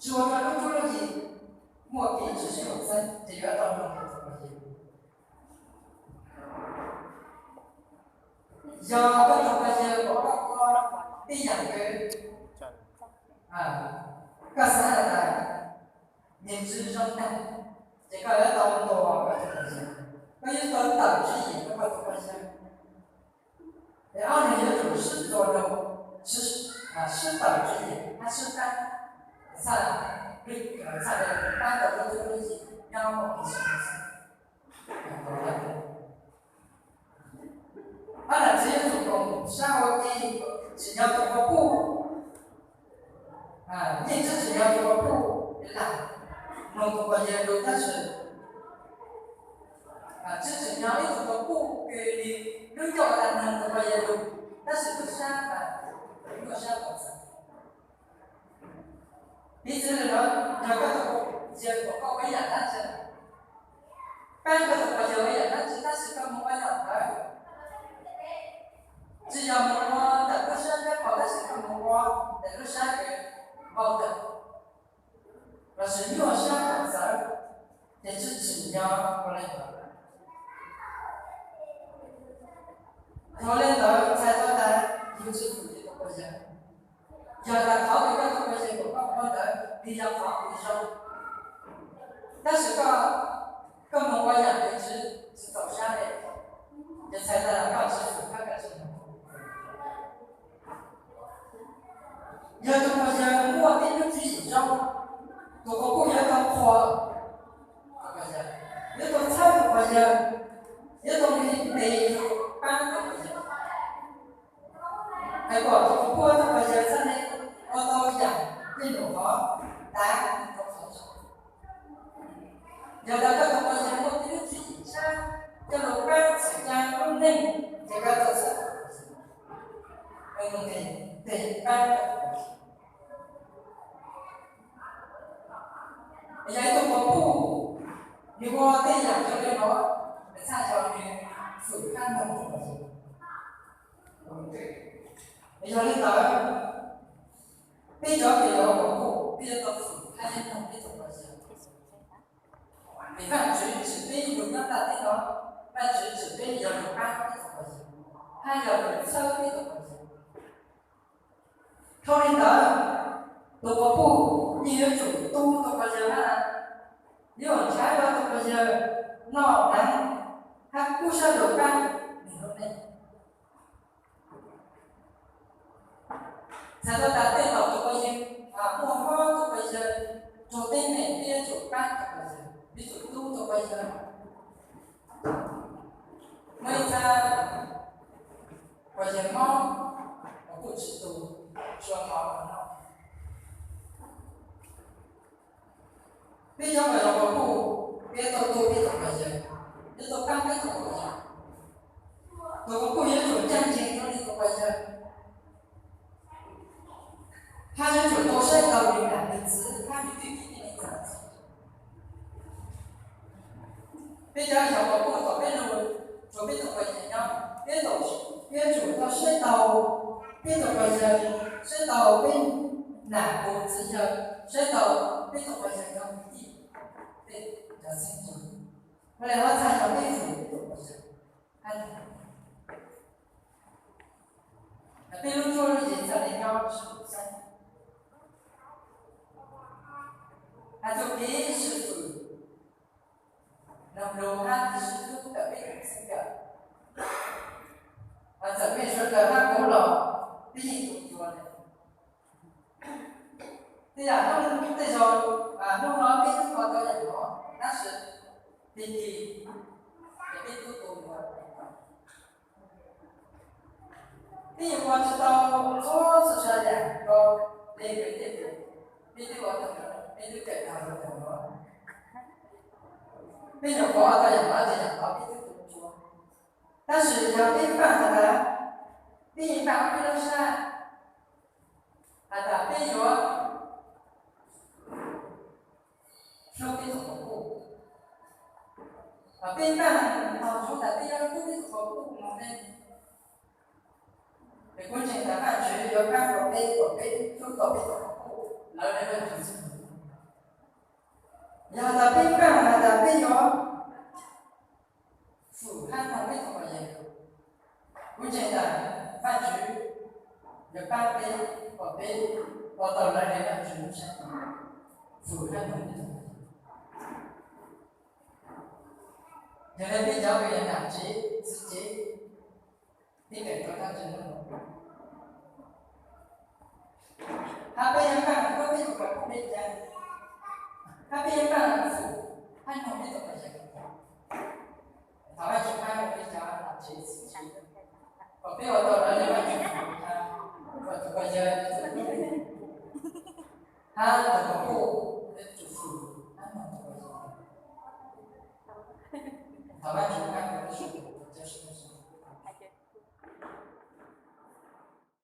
Tsuas rau lub cuab lub yig muaj kev tsis sib haum xeeb ces yuav tau mloog koj tus pog yawg. Yog koj tus pog yawg kom koj ua tej yam uas koj xav hais tias nws tsis zoo tag, ces koj yuav tau ntuas koj tus pog yawg, koj yuav tau tawm tswv yim rau koj tus pog yawg. Ces ob neeg yuav tsum sib txuas lus, sib tawm tswv yim thiab sib qab, txhaj, txhaj li pab tau lub cuab lub yig nyob muaj kev sib haum xeeb. Ob niam txiv yuav tsum koom sab ua ke, tsim nyog tus pog puj, yeej tsis tsim nyog tus pog puj lam mloog tus pog yawg lus tab sis, tsis tsim nyog ib tug pog puj kws nws lub ncauj tas mloog tus pog yawg lus tab sis lub sab mas nyuaj sab pom txawv. Piv txwv li no, yog koj tus pog yawg kom koj ua ib yam dab tsi, pab koj tus pog yawg ua ib yam dab tsi tab sis koj mus ua yam ntawd, tsis yog mus ua ntawm lub sab pab pog tab sis koj mus ua ntawm lub sab kws npau taws lossis nyuaj sab pom txawv, ces tsis tsim nyog ua li ntawd. Dhau li ntawd txhais tau tas yus tsis fwm yus tus pog yawg. Yog tas qhov kws koj tus pog yawg kom koj ua ntawd nws yog qhov kws zoo, tab sis koj, koj mus ua yam kws tsis, tsis txaus sab li, ces txhais tau tas koj tsis fwm koj tus pog yawg. Yog tus pog yawg muaj tej lub tswv yim zoo, tus pog puj yuav tau qhuas tus pog yawg, yuav tau txhawb tus pog yawg, yuav tau nqis nqis pab tus pog yawg, hais kom tus pog puj tus pog yawg txhaj li ua tau yam tej nyuam qhuav tav rau qhov zoo. Yog tas koj tus pog yawg muaj tej lub tswv yim tshaj coj lug pab txhim kag lub neej, ces koj tau txhawb, nqis nqis pab. Yog ib tug pog puj, nws ua tej yam zoo li no, nws txhaj yog nws fwm thiab mloog tus pog yawg. Yog li ntawd, peb cov kws yuav ua pog puj peb yuav tau fwm thiab mloog peb tus pog yawg. Vim Vajtswv tsim peb lug nyob ntiaj teb no, Vajtswv tsim peb yog lug pab peb tus pog yawg, hab yog lug txhawb peb tus pog yawg. Dhau li ntawd, tus pog puj yeej yuav tsum tu tus pog yawg hab, yuav tsum ntshai rau tus pog yawg noj hnav hab kub sab lug pab nwg lub neej. Txhais tau tas tej thaum tus pog yawg muaj mob, tus pog yawg raug teeb meem, peb yuav tsum pab tus pog yawg, yuav tsum tu tus pog yawg. Muaj ib txhia pog yawg mob, pog puj tsis tu, tsuas tos los noj. Peb cov kws yog pog puj, peb tau tu peb tus pog yawg, peb tau pab peb tus pog yawg. Tus pog puj yuav tsum ncaj ncees rau nws tus pog yawg, hab yuav tsum tau saib taus nws nam nws txiv hab nws tij kev tij neej tsa. Peb cov yog pog puj thaum peb lug rua peb tug pog yawg nyob, peb tau, peb yuav tsum tau saib taus peb tug pog yawg, saib taus peb nam puv txiv yawg, saib taus peb tug pog yawg cov kwv tij, tej cov txheeb tug. Ua li hov txhaj yog peb fwm peb tug pog yawg. Peb lub cuab lub yig txhaj li nyob sib haum xeeb. Hais txog kev sib fwm, nug lug hab kev sib hlub ntawm peb tus kheej kawm, txawm mej suav kawm hab kuv los peb yeej tu dua le. Tej yam hnub, tej zaug hnub no peb tub ua tau yam no, tab sis tig kis ces peb tub tu dua. Peb yeej ua tsis tau txhua txhua yam rau le peb tej, peb twb ua tau, peb twb kawm tau rau tau no. Peb nyuam qhuav ua tau yam no ces yam no peb twb tu dua. Tab sis yog peb npaj has tas, peb yeej npaj peb lub sab has tas peb yuav hlub peb tug pog puj, peb npaj tau tsuav tas peb yuav hlub peb tug pog puj no ne, es kuv ntseeg tas Vajtswv yuav pab rau peb kom peb hlub tau peb tug pog puj lawv le Vajtswv txuj lug. Yog tas peb npaaj has tas peb yuav fwm hab noog peb tug pog yawg, kuv ntseeg tas Vaajtswv yuav paab peb, kom peb ua tau lawv le Vaajtswv lub sab, fwm hab noog peb tug pog yawg. Yog le peb cov kws yog nam tsev txiv tsev, peb kawm tau dlaab tsi nuav, hab peb yuav npaaj muab peb tug pog peb cai, hab peb yuav npaaj fwm hab noog peb tug pog yawg. Thov Vaajtswv paab rua peb cov nam tsev txiv tsev, kom peb ua tau lawv le Vaajtswv has, kom tug pog yawg, hab tug pog